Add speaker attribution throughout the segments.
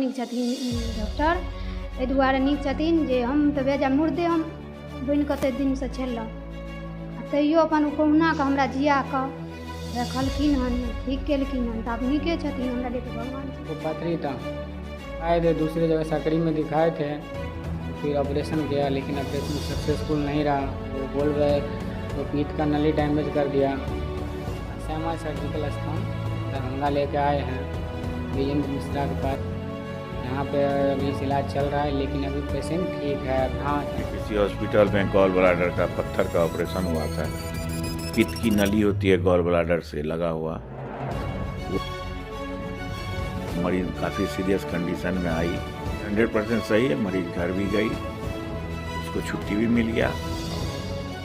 Speaker 1: नीक छथिन डॉक्टर। एहि दुआरे नीक छथिन जे हम तऽ बेजा मुर्दे हम बनि कऽ एतेक दिनसँ छलहुँ, आ तैयो अपन ओ कहुनाकऽ हमरा जियाकऽ रखलखिन हन, ठीक केलखिन हन, तऽ आब नीके छथिन हमरा लिए, तऽ भगवान छथिन।
Speaker 2: वो पथरी था, आए थे दूसरे जगह सकरी में दिखाए थे, फिर ऑपरेशन किया, लेकिन ऑपरेशन सक्सेसफुल नहीं रहा। वो बोल रहे वो पीठ का नली डैमेज कर दिया। श्यामा सर्जिकल स्थान दरभंगा लेके आए हैं विजेंद्र मिश्रा के पास। यहाँ पे अभी इलाज चल रहा है, लेकिन अभी पेशेंट ठीक है। हाँ,
Speaker 3: किसी हॉस्पिटल में गॉल ब्लाडर का पत्थर का ऑपरेशन हुआ था। पित्त की नली होती है गॉल ब्लाडर से लगा हुआ, वो मरीज काफ़ी सीरियस कंडीशन में आई। 100% सही है, मरीज घर भी गई, उसको छुट्टी भी मिल गया।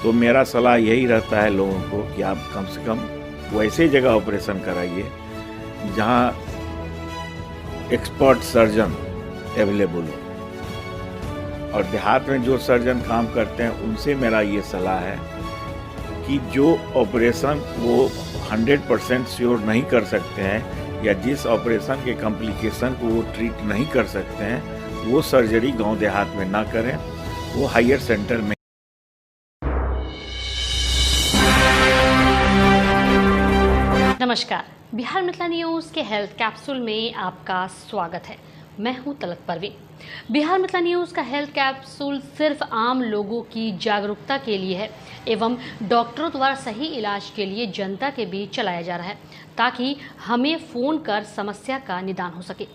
Speaker 3: तो मेरा सलाह यही रहता है लोगों को कि आप कम से कम वैसे जगह ऑपरेशन कराइए जहाँ एक्सपर्ट सर्जन अवेलेबल हो। और देहात में जो सर्जन काम करते हैं उनसे मेरा ये सलाह है कि जो ऑपरेशन वो 100% श्योर नहीं कर सकते हैं या जिस ऑपरेशन के कॉम्प्लिकेशन को वो ट्रीट नहीं कर सकते हैं, वो सर्जरी गांव देहात में ना करें, वो हायर सेंटर में।
Speaker 4: नमस्कार, बिहार मिथिला न्यूज़ के हेल्थ कैप्सूल में आपका स्वागत है। मैं हूं तलत परवीन। बिहार मिथिला न्यूज़ का हेल्थ कैप्सूल सिर्फ आम लोगों की जागरूकता के लिए है एवं डॉक्टरों द्वारा सही इलाज के लिए जनता के बीच चलाया जा रहा है, ताकि हमें फ़ोन कर समस्या का निदान हो सके।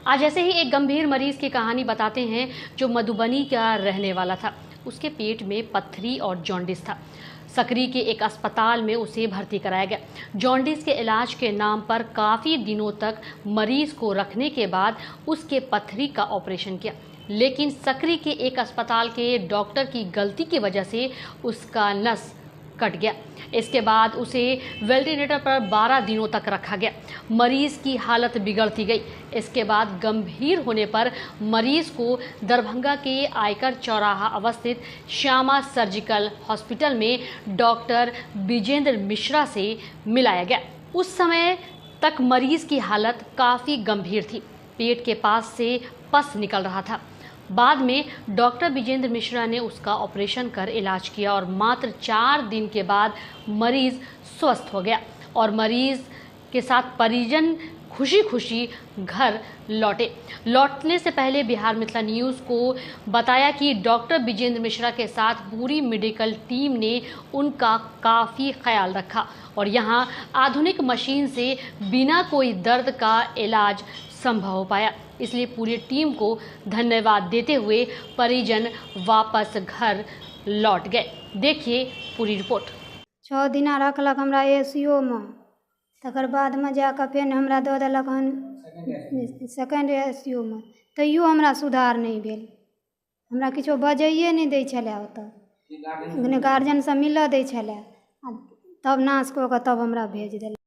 Speaker 4: आज ऐसे ही एक गंभीर मरीज की कहानी बताते हैं जो मधुबनी का रहने वाला था। उसके पेट में पत्थरी और जॉन्डिस था। सकरी के एक अस्पताल में उसे भर्ती कराया गया। जॉन्डिस के इलाज के नाम पर काफ़ी दिनों तक मरीज को रखने के बाद उसके पथरी का ऑपरेशन किया, लेकिन सकरी के एक अस्पताल के डॉक्टर की गलती की वजह से उसका नस कट गया। इसके बाद उसे वेंटिलेटर पर 12 दिनों तक रखा गया। मरीज की हालत बिगड़ती गई। इसके बाद गंभीर होने पर मरीज को दरभंगा के आयकर चौराहा अवस्थित श्यामा सर्जिकल हॉस्पिटल में डॉक्टर विजेंद्र मिश्रा से मिलाया गया। उस समय तक मरीज की हालत काफ़ी गंभीर थी। पेट के पास से पस निकल रहा था। बाद में डॉक्टर विजेंद्र मिश्रा ने उसका ऑपरेशन कर इलाज किया और मात्र 4 दिन के बाद मरीज स्वस्थ हो गया और मरीज के साथ परिजन खुशी खुशी घर लौटे। लौटने से पहले बिहार मिथिला न्यूज़ को बताया कि डॉक्टर विजेंद्र मिश्रा के साथ पूरी मेडिकल टीम ने उनका काफ़ी ख्याल रखा और यहाँ आधुनिक मशीन से बिना कोई दर्द का इलाज संभव हो पाया। इसलिए पूरी टीम को धन्यवाद देते हुए परिजन वापस घर लौट गए। देखिए पूरी रिपोर्ट।
Speaker 1: 6 दिना रखलक हमरा एसीओ में, तकर बादमे जाकऽ फेर हमरा दऽ देलक हन सेकेंड एसीओ में, तैयो हमरा सुधार नहि भेल। हमरा किछो बजैए नहि दै छलै ओतऽ, नहि गार्जियनसँ मिलऽ दै छलै, आ तब नाश कऽ कऽ तब हमरा भेज देलक।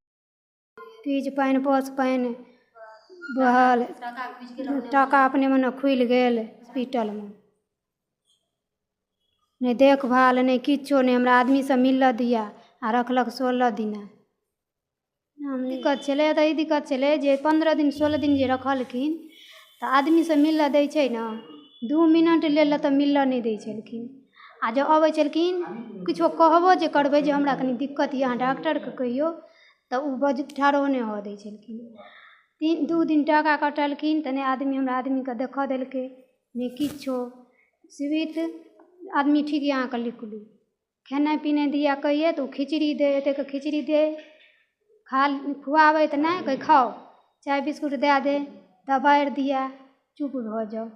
Speaker 1: पीज पानि पस पानि बहल, टाका अपने मने खुलि गेल हॉस्पिटलमे, नहि देखभाल नहि किछो नहि। हमरा आदमीसँ मिलऽ दिया आ रखलक 16 दिना। दिक्कत छलै तऽ ई दिक्कत छलै जे 15 दिन 16 दिन जे रखलखिन तऽ आदमीसँ मिलऽ दै छै ने, 2 मिनट लेल तऽ मिलऽ नहि दै छलखिन। आ जब अबै छलखिन किछो कहबो जे करबै जे हमरा कनि दिक्कत यऽ अहाँ डॉक्टरके कहियौ, तऽ ओ बज ठाढ़ो नहि हुअ दै छलखिन। 2 दिन टाका कटलखिन तऽ नहि आदमी हमरा आदमीके देखऽ देलकै नहि किछो। सीमित आदमी ठीक यऽ अहाँके निकलू। खेनाइ पिनाइ दिया कहियै तऽ ओ खिचड़ी दै, एतेक खिचड़ी दै, खा खुआबै तऽ नहि कहै खाउ, चाय बिस्कुट दए दै, दबाइ दिया, चुप भऽ जाउ।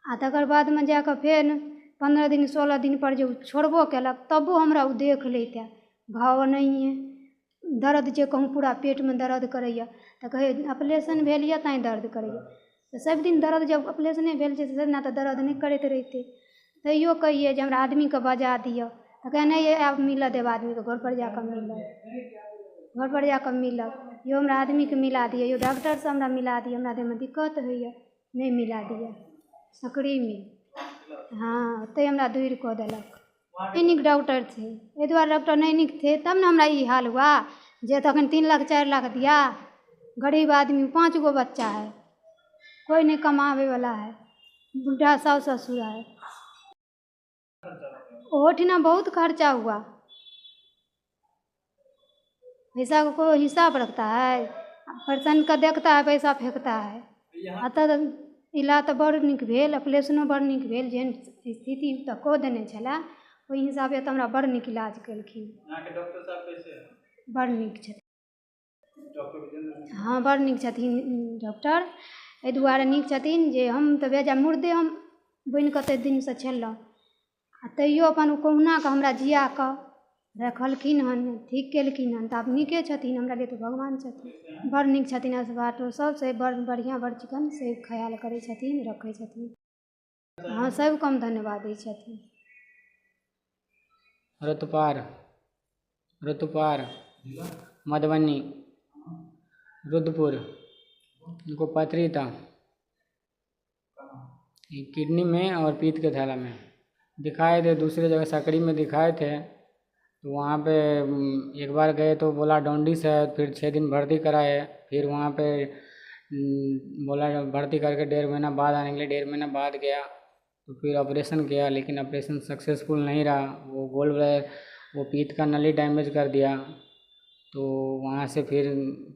Speaker 1: आ तकर बादमे जाकऽ फेर 15 दिन 16 दिनपर जे ओ छोड़बो केलक तबो हमरा ओ देख लैतै, घाव नहिए, दर्द जे कहूँ पूरा पेटमे दर्द करैए तऽ कहै ऑपरेशन भेल यऽ तैँ दर्द करैए। तऽ सब दिन दर्द जब ऑपरेशने भेल छै तऽ सब दिना तऽ दर्द नहि करैत रहितै। तैयो कहियै जे हमरा आदमीके बजा दिअ, तऽ कहै नहि आब मिलऽ देब आदमीके, घरपर जाकऽ मिलब, घरपर जाकऽ मिलब। यौ हमरा आदमीके मिला दिअ, यौ डॉक्टरसँ हमरा मिला दिअ, हमरा देहमे दिक्कत होइए, नहि मिला दिअ सकरीमे। हँ, ओतहि हमरा दूर कऽ देलक। नहि नीक डॉक्टर छै, एहि दुआरे डॉक्टर नहि नीक छै तब ने हमरा ई हाल हुआ जे तखन 3 लाख 4 लाख दिया। गरीब आदमी, 5 गो बच्चा है, कोइ नहि कमाबैवला हइ, बूढ़ा साउस ससुर हइ। ओहोठिना बहुत खर्चा हुआ। पैसा को कोई हिसाब रखता है? पेशेंट के देखता है, पैसा फेंकता है। एतऽ इलाज तऽ बड़ नीक भेल, ऑपरेशनो बड़ नीक भेल। जेहन स्थिति तऽ कऽ देने छलै, ओहि हिसाबे तऽ हमरा बड़ नीक इलाज केलखिन।
Speaker 5: यहाँ के डॉक्टर साहब कैसे हैं?
Speaker 1: बड़ नीक छथिन।
Speaker 5: डॉक्टर विजेंद्र?
Speaker 1: हँ, बड़ नीक छथिन डॉक्टर। एहि दुआरे नीक छथिन जे हम तऽ बेजा मुर्दे हम बनि कऽ एतेक दिनसँ छलहुँ आ तैयो अपन ओ कहुनाकऽ हमरा जिया कऽ रखलखिन हन, ठीक केलखिन हन। तऽ आब नीके छथिन, हमरा लिए तऽ भगवान छथिन। बड़ नीक छथिन। अस्पताल सबसँ बड़ बढ़िआँ, बड़ चिक्कन से ख्याल करै छथिन, रखै छथिन। हँ, सबके हम धन्यवाद दै छथिन।
Speaker 2: रतुपार, रतुपार, मधुबनी, रुद्रपुर। उनको पथरी था ये किडनी में और पीत के थैला में। दिखाए थे दूसरे जगह, सकरी में दिखाए थे, तो वहाँ पे एक बार गए तो बोला जॉन्डिस है। फिर 6 दिन भर्ती कराए। फिर वहाँ पे बोला भर्ती करके 1.5 महीना बाद आने के लिए। 1.5 महीना बाद गया तो फिर ऑपरेशन किया, लेकिन ऑपरेशन सक्सेसफुल नहीं रहा। वो गोल वो पीत का नली डैमेज कर दिया। तो वहाँ से फिर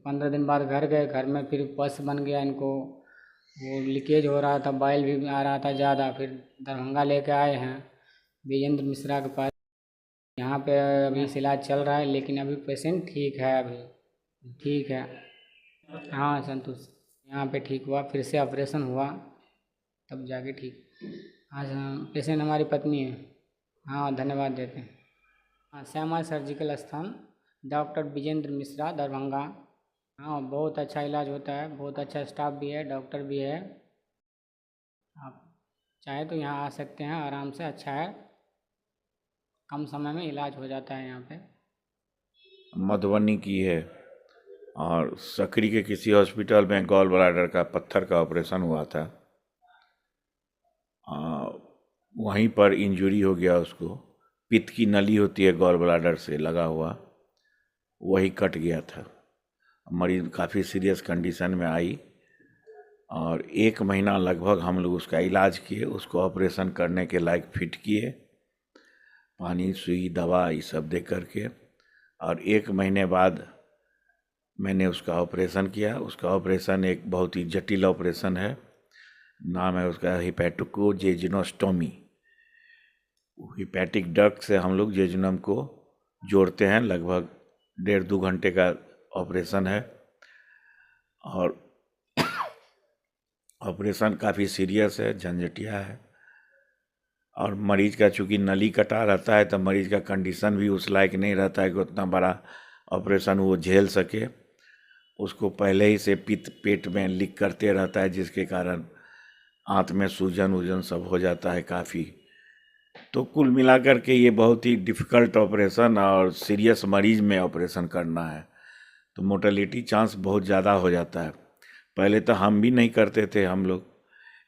Speaker 2: 15 दिन बाद घर गए। घर में फिर पस बन गया इनको, वो लीकेज हो रहा था, बाइल भी आ रहा था ज़्यादा। फिर दरभंगा लेके आए हैं विजेंद्र मिश्रा के पास। यहाँ पे अभी इलाज चल रहा है, लेकिन अभी पेशेंट ठीक है, अभी ठीक है। हाँ, संतुष्ट। यहाँ पे ठीक हुआ, फिर से ऑपरेशन हुआ, तब जाके ठीक। हाँ, पेशेंट हमारी पत्नी है। हाँ, धन्यवाद देते हैं। हाँ, श्यामा सर्जिकल स्थान, डॉक्टर विजेंद्र मिश्रा, दरभंगा। हाँ, बहुत अच्छा इलाज होता है, बहुत अच्छा स्टाफ भी है, डॉक्टर भी है। आप चाहे तो यहाँ आ सकते हैं आराम से। अच्छा है, कम समय में इलाज हो जाता है यहाँ पे।
Speaker 3: मधुबनी की है और सकरी के किसी हॉस्पिटल में गॉल ब्लाडर का पत्थर का ऑपरेशन हुआ था। वहीं पर इंजुरी हो गया उसको। पित्त की नली होती है गॉल ब्लाडर से लगा हुआ, वही कट गया था। मरीज काफ़ी सीरियस कंडीशन में आई और एक महीना लगभग हम लोग उसका इलाज किए, उसको ऑपरेशन करने के लायक फिट किए, पानी, सुई, दवा ये सब दे करके। और एक महीने बाद मैंने उसका ऑपरेशन किया। उसका ऑपरेशन एक बहुत ही जटिल ऑपरेशन है। नाम है उसका हिपैटिको जेजुनोस्टोमी। हिपैटिक डक्ट से हम लोग जेजुनम को जोड़ते हैं। लगभग 1.5-2 घंटे का ऑपरेशन है और ऑपरेशन काफ़ी सीरियस है, झंझटिया है। और मरीज का चूँकि नली कटा रहता है, तो मरीज का कंडीशन भी उस लायक नहीं रहता है कि उतना बड़ा ऑपरेशन वो झेल सके। उसको पहले ही से पित्त पेट में लीक करते रहता है, जिसके कारण आंत में सूजन वूजन सब हो जाता है काफ़ी। तो कुल मिलाकर के ये बहुत ही डिफ़िकल्ट ऑपरेशन और सीरियस मरीज में ऑपरेशन करना है, तो मोर्टेलिटी चांस बहुत ज़्यादा हो जाता है। पहले तो हम भी नहीं करते थे हम लोग,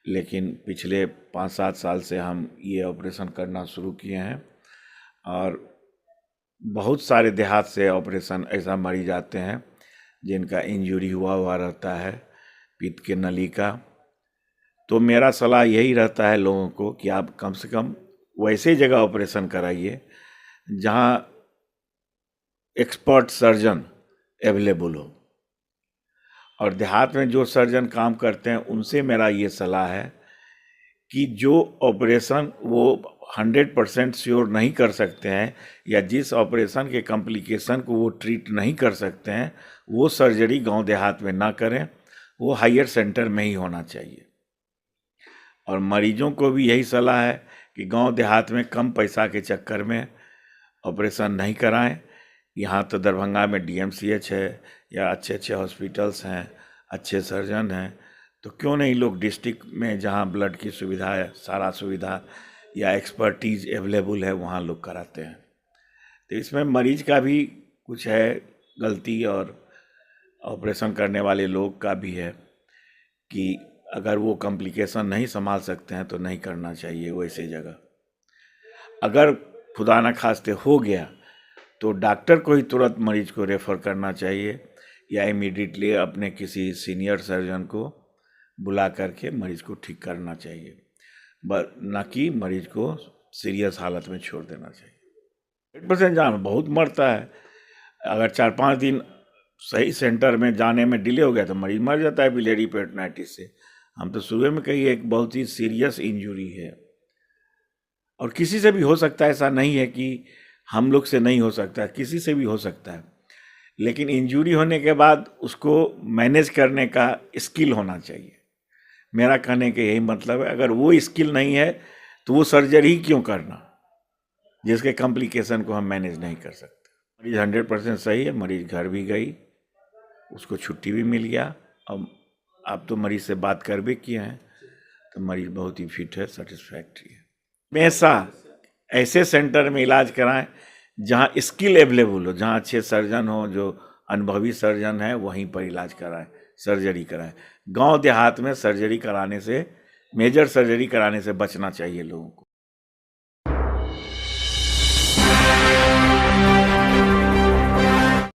Speaker 3: लेकिन पिछले 5-7 साल से हम ये ऑपरेशन करना शुरू किए हैं। और बहुत सारे देहात से ऑपरेशन ऐसा मरीज आते हैं जिनका इंजुरी हुआ हुआ रहता है पित्त के नली का। तो मेरा सलाह यही रहता है लोगों को कि आप कम से कम वैसे जगह ऑपरेशन कराइए जहाँ एक्सपर्ट सर्जन अवेलेबल हो। और देहात में जो सर्जन काम करते हैं, उनसे मेरा ये सलाह है कि जो ऑपरेशन वो 100% श्योर नहीं कर सकते हैं या जिस ऑपरेशन के कॉम्प्लिकेशन को वो ट्रीट नहीं कर सकते हैं, वो सर्जरी गांव देहात में ना करें, वो हायर सेंटर में ही होना चाहिए। और मरीजों को भी यही सलाह है कि गांव देहात में कम पैसा के चक्कर में ऑपरेशन नहीं कराएं। यहाँ तो दरभंगा में डीएमसीएच है या अच्छे अच्छे हॉस्पिटल्स हैं, अच्छे सर्जन हैं, तो क्यों नहीं लोग डिस्ट्रिक्ट में, जहाँ ब्लड की सुविधा है, सारा सुविधा या एक्सपर्टीज अवेलेबल है, वहाँ लोग कराते हैं। तो इसमें मरीज का भी कुछ है गलती और ऑपरेशन करने वाले लोग का भी है कि अगर वो कॉम्प्लिकेशन नहीं संभाल सकते हैं तो नहीं करना चाहिए वैसे जगह। अगर खुदा न खास्ते हो गया तो डॉक्टर को ही तुरंत मरीज को रेफ़र करना चाहिए या इमीडिएटली अपने किसी सीनियर सर्जन को बुला करके मरीज को ठीक करना चाहिए, ना कि मरीज को सीरियस हालत में छोड़ देना चाहिए। 100% जान बहुत मरता है। अगर 4-5 दिन सही सेंटर में जाने में डिले हो गया तो मरीज मर जाता है बिलियरी पेरिटोनाइटिस से। हम तो शुरू में कही एक बहुत ही सीरियस इंजुरी है और किसी से भी हो सकता है, ऐसा नहीं है कि हम लोग से नहीं हो सकता, किसी से भी हो सकता है। लेकिन इंजुरी होने के बाद उसको मैनेज करने का स्किल होना चाहिए। मेरा कहने का यही मतलब है, अगर वो स्किल नहीं है तो वो सर्जरी ही क्यों करना जिसके कॉम्प्लिकेशन को हम मैनेज नहीं कर सकते। मरीज 100% सही है, मरीज घर भी गई, उसको छुट्टी भी मिल गया। अब आप तो मरीज से बात कर भी किए हैं, तो मरीज बहुत ही फिट है, सेटिस्फैक्ट्री है। हमेशा ऐसे सेंटर में इलाज कराएं जहां स्किल अवेलेबल हो, जहां अच्छे सर्जन हो, जो अनुभवी सर्जन है वहीं पर इलाज कराएं, सर्जरी कराएं। गांव देहात में सर्जरी कराने से, मेजर सर्जरी कराने से बचना चाहिए लोगों को।